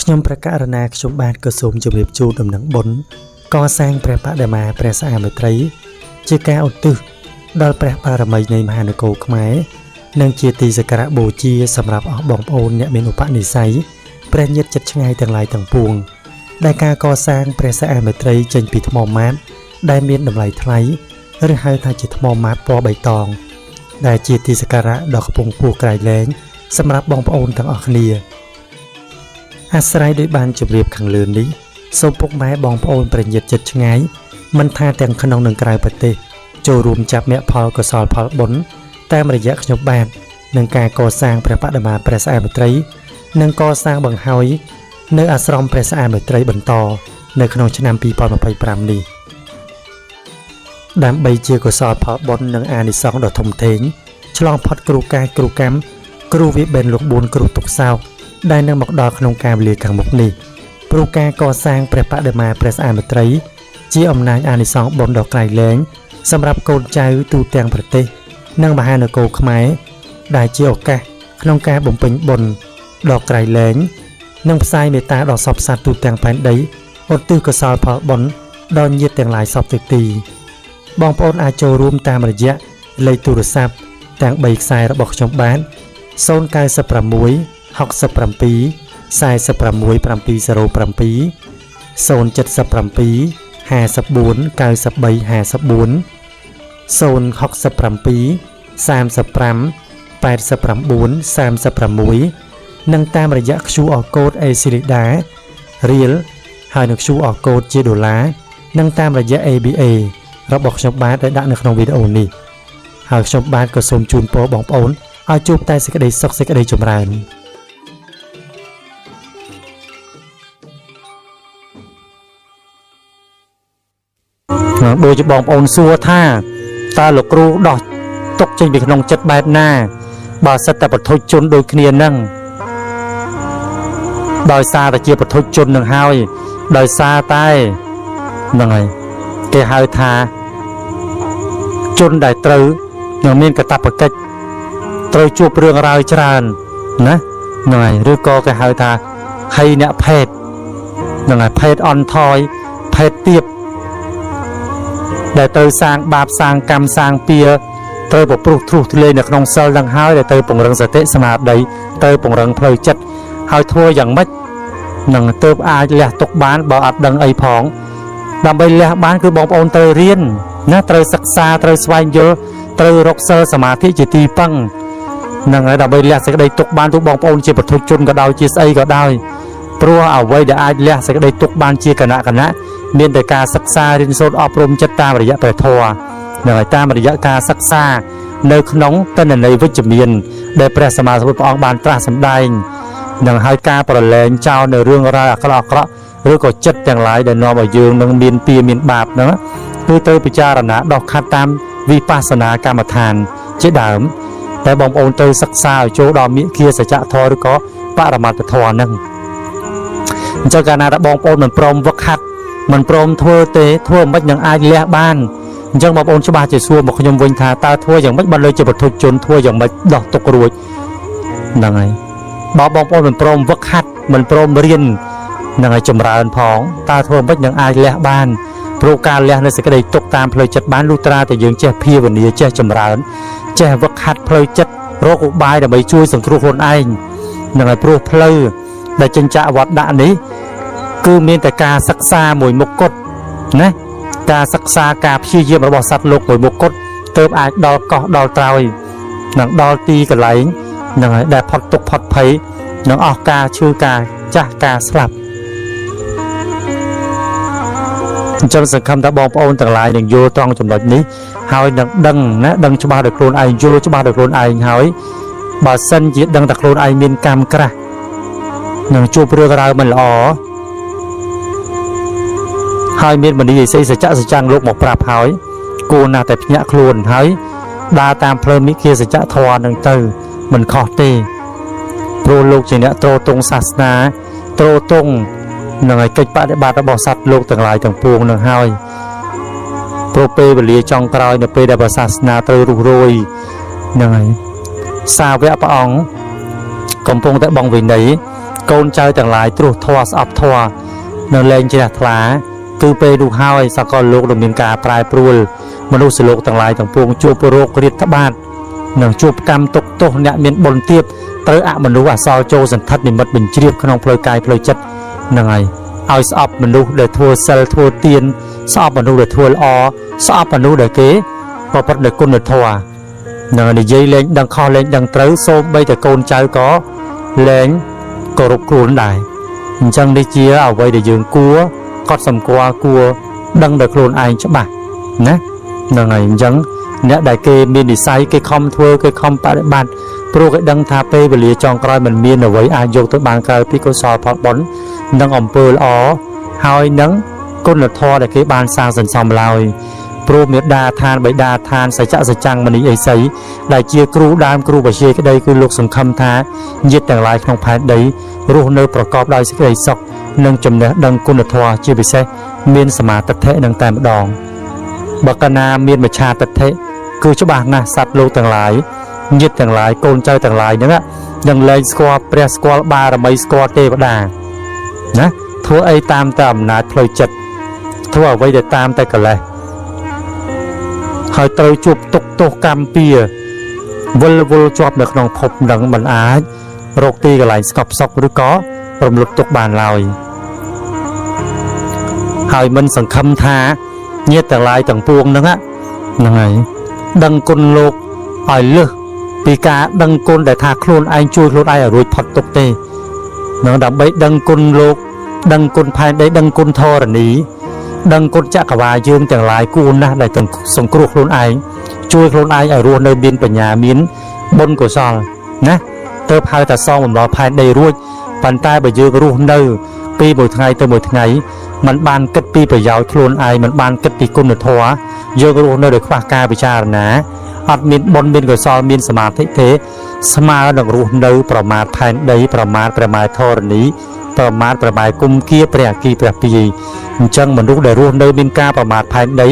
ខ្ញុំព្រះករុណាខ្ញុំបាទក៏សូមជម្រាបជូនដំណឹងបុណ្យកសាងព្រះបដិមាព្រះស្អាតមេត្រី ជាការឧទ្ទិសដល់ព្រះបារមីនៃមហានគរខ្មែរនិងជាទីសក្ការៈបូជាសម្រាប់អស់បងប្អូនអ្នកមានឧបនិស្ស័យព្រះញាតិចិត្តឆ្ងាយទាំងឡាយទាំងពួង ដែលការកសាងព្រះស្អាតមេត្រីចេញពីថ្មម៉ាបដែលមានតម្លៃថ្លៃឬហៅថាជាថ្មម៉ាបពណ៌បៃតង ដែលជាទីសក្ការៈដ៏ខ្ពង់ខ្ពស់ក្រៃលែងសម្រាប់បងប្អូនទាំងអស់គ្នា អាស្រ័យដោយបានជម្រាបខាងលើនេះសូមពុកម៉ែបងប្អូនប្រញាតចិត្តឆ្ងាយមិនថាទាំងក្នុងនិងក្រៅប្រទេសចូលរួមចាប់មគ្គផលកុសលផលបុណ្យតាមរយៈខ្ញុំបាទនិងការកសាងព្រះបដិមាព្រះស្អាតមេត្រី និងកសាងបង្ហើយនៅអាស្រមព្រះស្អាតមេត្រីបន្តនៅក្នុងឆ្នាំ2025នេះដើម្បីជាកុសលផលបុណ្យនិងអានិសង្សដ៏ធំធេងឆ្លងផុតគ្រូកាយគ្រូកម្មគ្រូវិបិនលោក4គ្រូទុកសោក ដែលនឹងមកដល់ក្នុងកាលវេលាខាងមុខនេះព្រោះការកសាងព្រះបដិមាព្រះស្អាតមេត្រី ជាអំណាចអានិសង្សបុណ្យដ៏ក្រៃលែងសម្រាប់កូនចៅទូទាំងប្រទេស និងមហានគរខ្មែរដែលជាឱកាសក្នុងការបំពេញបុណ្យដ៏ក្រៃលែងនិងផ្សាយមេត្តាដល់សព្វសត្វទូទាំងផែនដីឧទ្ទិសកុសលផលបុណ្យដល់ញាតិទាំងឡាយសព្វទិសទីបងប្អូនអាចចូលរួមតាមរយៈលេខទូរស័ព្ទទាំង3ខ្សែរបស់ខ្ញុំបាន096 67 46 707 077 54 93 54 067 35 89 36និងតាមរយៈ QR code ACLEDA រៀលហើយនឹង QR code ជាដុល្លារនិងតាមរយៈ ABA របស់ខ្ញុំបាទដែលដាក់នៅក្នុងវីដេអូនេះហើយខ្ញុំបាទក៏សូមជូនពរបងប្អូនឲ្យជួបតែសេចក្តីសុខសេចក្តីចម្រើន ដូចជាបងប្អូនសួរថាតើលោកគ្រូដោះទុកចេញពីក្នុងចិត្តបែបណា បើសិតតែបទជនដូចគ្នានឹងដោយសារតែជាបទជននឹងហើយដោយសារតែហ្នឹងហើយគេហៅថាជនដែលត្រូវនឹងមានកាតព្វកិច្ចត្រូវជួបរឿងរ៉ាវច្រើនណាហ្នឹងហើយឬក៏គេហៅថាហីអ្នកភេទហ្នឹងហើយភេទអន់ថយភេទទៀប ដែលត្រូវសាងបាបសាងកម្មសាងពៀត្រូវប្រព្រោះទ្រុះទ្លាយនៅក្នុងសិលនឹងហើយដែលត្រូវពង្រឹងសតិស្មារតីត្រូវពង្រឹងផ្លូវចិត្តហើយធ្វើយ៉ាងម៉េចនឹងទើបអាចលះទុកបានបើអត់ដឹងអីផងដើម្បីលះបានគឺបងប្អូនត្រូវរៀនណាត្រូវសិក្សាត្រូវស្វែងយល់ត្រូវរកសិលសមាធិជាទីពឹងនឹងហើយដើម្បីលះសេចក្តីទុកបានទោះបងប្អូនជាពុទ្ធជនក៏ដោយជាស្អីក៏ដោយព្រោះអ្វីដែលអាចលះសេចក្តីទុកបានជាគណៈគណៈមានតែការសិក្សារៀនសូត្រអប់រំចិត្តតាមរយៈព្រះធម៌និងឲ្យតាមរយៈការសិក្សានៅក្នុងទិន្នន័យវិជ្ជមានដែលព្រះសម្មាសម្ពុទ្ធព្រះអង្គបានត្រាស់សម្ដែងនិងឲ្យការប្រឡែងចោលនៅរឿងរ៉ាវអាក្រក់អាក្រក់ឬក៏ចិត្តទាំងឡាយដែលនាំឲ្យយើងនឹងមានពៀមានបាបហ្នឹងគឺត្រូវពិចារណាដោះខាត់តាមវិបស្សនាកម្មដ្ឋានជាដើមតែបងប្អូនត្រូវសិក្សាឲ្យចូលដល់មិគាសច្ចធម៌ឬក៏បរមត្ថធម៌ហ្នឹងអញ្ចឹងកាលណាដែលបងប្អូនមិនព្រមវឹកហាត់មិនព្រមធ្វើទេធ្វើមិននឹងអាចលះបានអញ្ចឹងបងប្អូនច្បាស់ជាសួរមកខ្ញុំវិញថាតើធ្វើយ៉ាងម៉េចបានលើជាពុទ្ធជនធ្វើយ៉ាងម៉េចដោះទុករួចហ្នឹងហើយបើបងប្អូនមិនព្រមវឹកហាត់មិនព្រមរៀននឹងឲ្យចម្រើនផងតើធ្វើមិននឹងអាចលះបានព្រោះការលះនៅសេចក្តីទុកតាមផ្លូវចិត្តបានលុះត្រាតែយើងចេះភាវនាចេះចម្រើនចេះវឹកហាត់ផ្លូវចិត្តរកឧបាយដើម្បីជួយសង្គ្រោះខ្លួនឯងនឹងឲ្យព្រោះផ្លូវដែលចិញ្ចាក់វត្តដាក់នេះគឺមានតែការសិក្សាមួយមុខគត់ណាការសិក្សាការព្យាយាមរបស់សត្វលោកមួយមុខគត់ទើបអាចដល់កោះដល់ត្រើយនិងដល់ទីកន្លែងនឹងឲ្យដែលផុតទុក្ខផុតភ័យនិងអស់ការឈឺការចាស់ការស្លាប់អញ្ចឹងសង្ឃឹមថាបងប្អូនទាំងឡាយនឹងយល់ត្រង់ចំណុចនេះហើយនឹងដឹងណាដឹងច្បាស់ដោយខ្លួនឯងយល់ច្បាស់ដោយខ្លួនឯងហើយបើសិនជាដឹងតែខ្លួនឯងមានកម្មក្រាស់នឹងជួបរឿងរ៉ាវមិនល្អហើយមានមនីឥសីសច្ចៈសច្ចំលោកមកប្រាប់ហើយគួរណាស់តែភ្ញាក់ខ្លួនហើយដើរតាមផ្លូវមិគាសច្ចធម៌នឹងទៅមិនខុសទេព្រោះលោកជាអ្នកទ្រទ្រង់សាសនាទ្រទ្រង់នឹងឲ្យកិច្ចបដិបត្តិរបស់សត្វលោកទាំងឡាយទាំងពួងនឹងហើយព្រោះពេលវេលាចុងក្រោយនៅពេលដែលសាសនាត្រូវរុះរោយនឹងហើយសាវកព្រះអង្គកំពុងតែបងវិន័យ កូនចៅទាំងឡាយត្រួសធម៌ស្អប់ធម៌នៅលែងជ្រះថ្លាគឺពេលនោះហើយសកលលោកនឹងមានការប្រែប្រួលមនុស្សលោកទាំងឡាយទាំងពួងជួបរោគរាតត្បាតនិងជួបកម្មទុកទោសអ្នកមានបុណ្យទាបត្រូវអមនុស្សអសល់ចូលសន្ធិដ្ឋនិមិត្តបញ្ជ្រាបក្នុងផ្លូវកាយផ្លូវចិត្តហ្នឹងហើយឲ្យស្អប់មនុស្សដែលធ្វើសិលធ្វើទានស្អប់មនុស្សដែលធ្វើល្អស្អប់មនុស្សដែលគេប្រព្រឹត្តដោយគុណធម៌នឹងនិយាយលែងដឹងខុសលែងដឹងត្រូវសូម្បីតែកូនចៅក៏លែងគោរពខ្លួនដែរអញ្ចឹងនេះជាអ្វីដែលយើងគួរកត់សម្គាល់គួរដឹងដោយខ្លួនឯងច្បាស់ណាហ្នឹងហើយអញ្ចឹងអ្នកដែលគេមាននិស័យគេខំធ្វើគេខំបដិបត្តិព្រោះគេដឹងថាពេលវេលាចុងក្រោយមិនមានអ្វីអាចយកទៅបានក្រៅពីកុសលផលបុណ្យនិងអំពើល្អហើយនឹងគុណធម៌ដែលគេបានសាងសន្សំឡើយព្រោះមេដាឋានបិតាឋានសច្ចសច្ចាំងមនីអីសីដែលជាគ្រូដើមគ្រូបជាក្តីគឺលោកសង្ឃឹមថាញាតិទាំងឡាយក្នុងផែនដីរស់នៅប្រកបដោយសេចក្តីសុខនិងចំណេះដឹងគុណធម៌ជាពិសេសមានសមាទិដ្ឋិនឹងតែម្ដងបើកាលណាមានមច្ឆាទិដ្ឋិគឺច្បាស់ណាស់សត្វលោកទាំងឡាយញាតិទាំងឡាយកូនចៅទាំងឡាយហ្នឹងនឹងលែងស្គាល់ព្រះស្គាល់បារមីស្គាល់ទេវតាណាធ្វើអីតាមតែអំណាចផ្លូវចិត្តធ្វើអ្វីដែលតាមតែកិលេសហើយត្រូវជួបទុក្ខទោសកម្មពៀវិលវល់ជាប់នៅក្នុងភពនឹងមិនអាចរកទីកន្លែងស្កប់សុខឬក៏រំលត់ទុក្ខបានឡើយហើយមិនសង្ឃឹមថាញាតិទាំងឡាយទាំងពួងហ្នឹងហ្នឹងហើយដឹងគុណលោកឲ្យលើសពីការដឹងគុណដែលថាខ្លួនឯងជួយខ្លួនឯងឲ្យរួចផុតទុក្ខទេនឹងដើម្បីដឹងគុណលោកដឹងគុណផែនដីដឹងគុណធរណីដឹងគុណចក្រវាលយើងទាំងឡាយគួរណាស់ដែលសង្គ្រោះខ្លួនឯងជួយខ្លួនឯងឲ្យរស់នៅមានបញ្ញាមានបុណ្យកុសលណាទៅហៅថាសងបំណុលផែនដីរួចប៉ុន្តែបើយើងរស់នៅពីមួយថ្ងៃទៅមួយថ្ងៃมันបានគិតពីប្រយោជន៍ខ្លួនឯងมันបានគិតពីគុណធម៌យើងរស់នៅដោយខ្វះការពិចារណាអត់មានបុណ្យមានកុសលមានសមាធិទេស្មើនឹងរស់នៅប្រមាថផែនដីប្រមាថព្រះម៉ែធរណីប្រមាថព្រះម៉ែគុំគាព្រះអគីព្រះពាយអញ្ចឹងមនុស្សដែលរស់នៅមានការប្រមាថផែនដី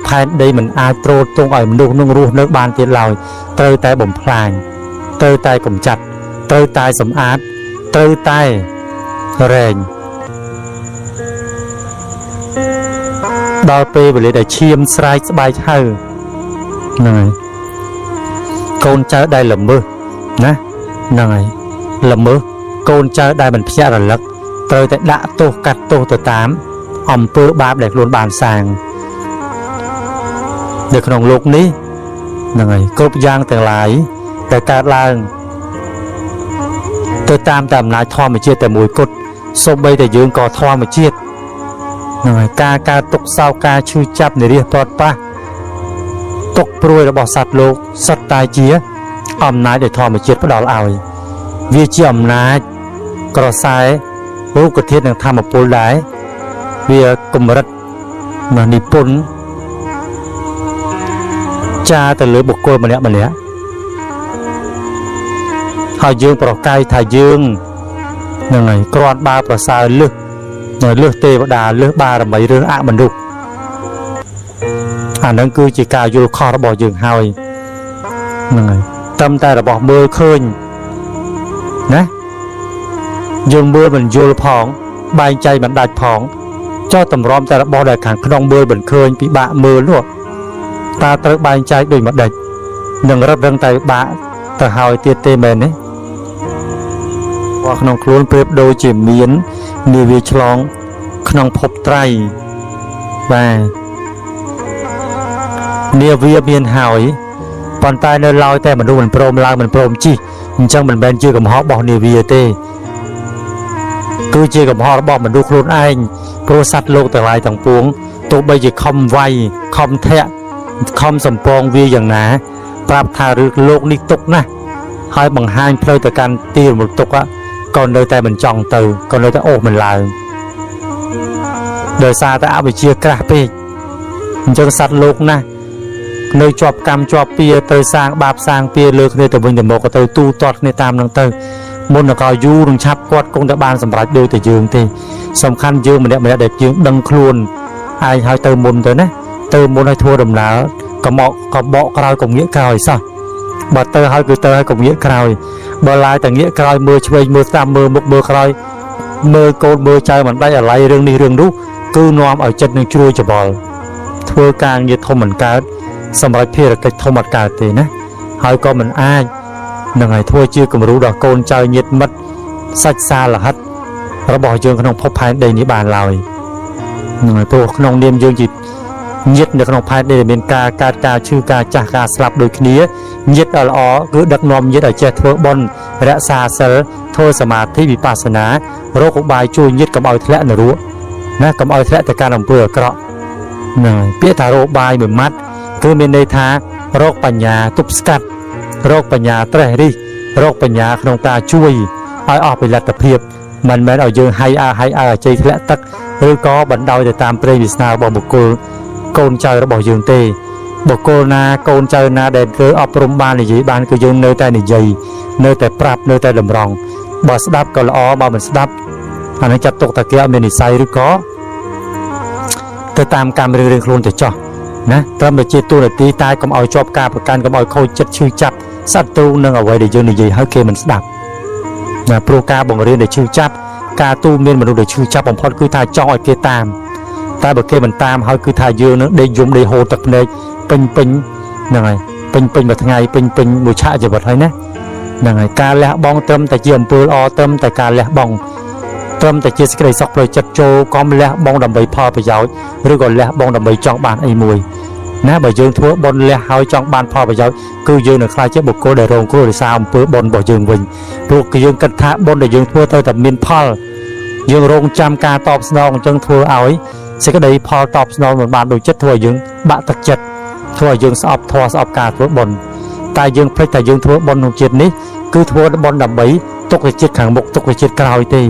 ផែនដីមិនអាចទ្រទ្រង់ឲ្យមនុស្សនឹងរស់នៅបានទៀតឡើយត្រូវតែបំផ្លាញត្រូវតែកម្ចាត់ត្រូវតែសម្អាតត្រូវតែរែងដល់ពេលវេលាដែលឈាមស្រែកស្បែកហៅហ្នឹងហើយកូនចៅដែលល្មើសណាហ្នឹងហើយល្មើសកូនចៅដែលមិនភ្ញាក់រលឹកត្រូវតែដាក់ទោសកាត់ទោសទៅតាមអំពើបាបដែលខ្លួនបានសាងនៅក្នុងលោកនេះហ្នឹងហើយគ្រប់យ៉ាងទាំងឡាយដែលកើតឡើងទៅតាមតែអំណាចធម្មជាតិតែមួយគត់សូម្បីតែយើងក៏ធម្មជាតិហ្នឹងហើយការកើតទុក្ខសោកការឈឺចាប់និរាសប្រត់ប៉ះទុក្ខព្រួយរបស់សត្វលោកសុទ្ធតែជាអំណាចដែលធម្មជាតិផ្ដល់ឲ្យវាជាអំណាចក្រសែរូបធាតុនិងធម្មពលដែរវាកម្រិតនៅនិពន្ធចាទៅលើបុគ្គលម្នាក់ម្នាក់ហើយយើងប្រកែកថាយើងហ្នឹងហើយគ្រាន់បើប្រសើរលឹះនៅលឹះទេវតាលឹះបារមីឬអមនុស្សអាហ្នឹងគឺជាការយល់ខុសរបស់យើងហើយហ្នឹងហើយត្រឹមតែរបស់មើលឃើញណាយើងមើលមិនយល់ផងបែងចែកមិនដាច់ផងចោះតម្រាំតែរបស់ដែលខាងក្នុងមើលមិនឃើញពិបាកមើលនោះតើត្រូវបែងចែកដូចម្ដេចនឹងរឹតរឹងតែបាក់ទៅហើយទៀតទេមែនទេព្រោះក្នុងខ្លួនប្រៀបដូចជាមាននាវាឆ្លងក្នុងភពត្រៃបាទនាវាមានហើយប៉ុន្តែនៅឡើយតែមនុស្សមិនព្រមឡើងមិនព្រមជិះអញ្ចឹងមិនមែនជាកំហុសរបស់នាវាទេគឺជាកំហុសរបស់មនុស្សខ្លួនឯងព្រោះសត្វលោកទាំងឡាយទាំងពួងទោះបីជាខំវាយខំធាក់ខំសំពងវាយ៉ាងណាប្រាប់ថារឿងលោកនេះទុកណាស់ហើយបង្ហាញផ្លូវទៅកាន់ទីរំលត់ទុកក៏នៅតែមិនចង់ទៅក៏នៅតែអូសមិនឡើងដោយសារតែអវិជ្ជាក្រាស់ពេកអញ្ចឹងសត្វលោកណាស់នៅជាប់កម្មជាប់ពៀត្រូវសាងបាបសាងពៀលើគ្នាទៅវិញទៅមកក៏ទៅទូទាត់គ្នាតាមនឹងទៅមុននឹងក៏យូរនឹងឆាប់គាត់គង់តែបានសម្រេចដូចតែយើងទេសំខាន់យើងម្នាក់ម្នាក់ដែលយើងដឹងខ្លួនឯងហើយទៅមុនទៅណាទៅមុនឲ្យធ្វើដំណើរកុំបកក្រោយកុំងាកក្រោយសោះ បើទៅហើយគឺទៅហើយកុំងាកក្រោយបើឡាយតែងាកក្រោយមើលឆ្វេងមើលស្ដាំមើលមុខមើលក្រោយមើលកូនមើលចៅមិនដាច់អាល័យរឿងនេះរឿងនោះគឺនាំឲ្យចិត្តនឹងជ្រួយច្បល់ធ្វើការងារធំមិនកើតសម្រាប់ភារកិច្ចធំអត់កើតទេណាហើយក៏មិនអាចនឹងឲ្យធ្វើជាគំរូដល់កូនចៅញាតិមិត្តសាច់សាលហិតរបស់យើងក្នុងភពផែនដីនេះបានឡើយនឹងឲ្យព្រោះក្នុងនាមយើងជាញាតិនៅក្នុងផែនដីដែលមានការកើតការឈឺការចាស់ការស្លាប់ដូចគ្នាញាតិឲ្យល្អគឺដឹកនាំញាតិឲ្យចេះធ្វើបុណ្យរក្សាសិលធ្វើសមាធិវិបស្សនារកឧបាយជួយញាតិកុំឲ្យធ្លាក់នរកណាកុំឲ្យធ្លាក់ទៅកាន់អំពើអាក្រក់ហ្នឹងហើយពាក្យថារកបាយមួយម៉ាត់គឺមានន័យថារកបញ្ញាទប់ស្កាត់រកបញ្ញាត្រេះរិះរកបញ្ញាក្នុងការជួយឲ្យអស់ពីលទ្ធភាពមិនមែនឲ្យយើងហៃអើហៃអើជ័យធ្លាក់ទឹកឬក៏បណ្ដោយទៅតាមព្រេងវាសនារបស់បុគ្គលកូនចៅរបស់យើងទេបុគ្គលណាកូនចៅណាដែលធ្វើអប់រំបាននិយាយបានគឺយើងនៅតែនិយាយនៅតែប្រាប់នៅតែតម្រង់បើស្ដាប់ក៏ល្អបើមិនស្ដាប់អានេះចាត់ទុកថាគេអត់មាននិស័យឬក៏ទៅតាមកម្មរឿងៗខ្លួនទៅចោះណាត្រឹមតែជាទូនាទីតែកុំឲ្យជាប់ការប្រកាន់កុំឲ្យខូចចិត្តឈឺចាប់សត្រូនឹងអ្វីដែលយើងនិយាយហើយគេមិនស្ដាប់ណាព្រោះការបង្រៀនដែលឈឺចាប់ការទូមានមនុស្សដែលឈឺចាប់បំផុតគឺថាចង់ឲ្យគេតាមតែបើគេមិនតាមហើយគឺថាយើងនឹងដេកយំដេកហូរទឹកភ្នែកពេញពេញហ្នឹងហើយពេញពេញមួយថ្ងៃពេញពេញមួយឆាកជីវិតហើយណាហ្នឹងហើយការលះបង់ត្រឹមតែជាអំពើល្អត្រឹមតែការលះបង់ត្រឹមតែជាសេចក្តីសុខផ្លូវចិត្តចូលកុំលះបង់ដើម្បីផលប្រយោជន៍ឬក៏លះបង់ដើម្បីចង់បានអីមួយណាបើយើងធ្វើបុណ្យលះហើយចង់បានផលប្រយោជន៍គឺយើងនឹងក្លាយជាបុគ្គលដែលរងគ្រោះដោយសារអំពើបុណ្យរបស់យើងវិញព្រោះគឺយើងគិតថាបុណ្យដែលយើងធ្វើត្រូវតែមានផលយើងរងចាំការតបស្នងអញ្ចឹងធ្វើឲ្យសេចក្តីផលតបស្នងមិនបានដូចចិត្តធ្វើឲ្យយើងបាក់ទឹកចិត្តធ្វើឲ្យយើងស្អប់ធម៌ស្អប់ការធ្វើបុណ្យតែយើងភ្លេចថាយើងធ្វើបុណ្យក្នុងជាតិនេះគឺធ្វើបុណ្យដើម្បីទុកទៅជាតិខាងមុខទុកទៅជាតិក្រោយទេ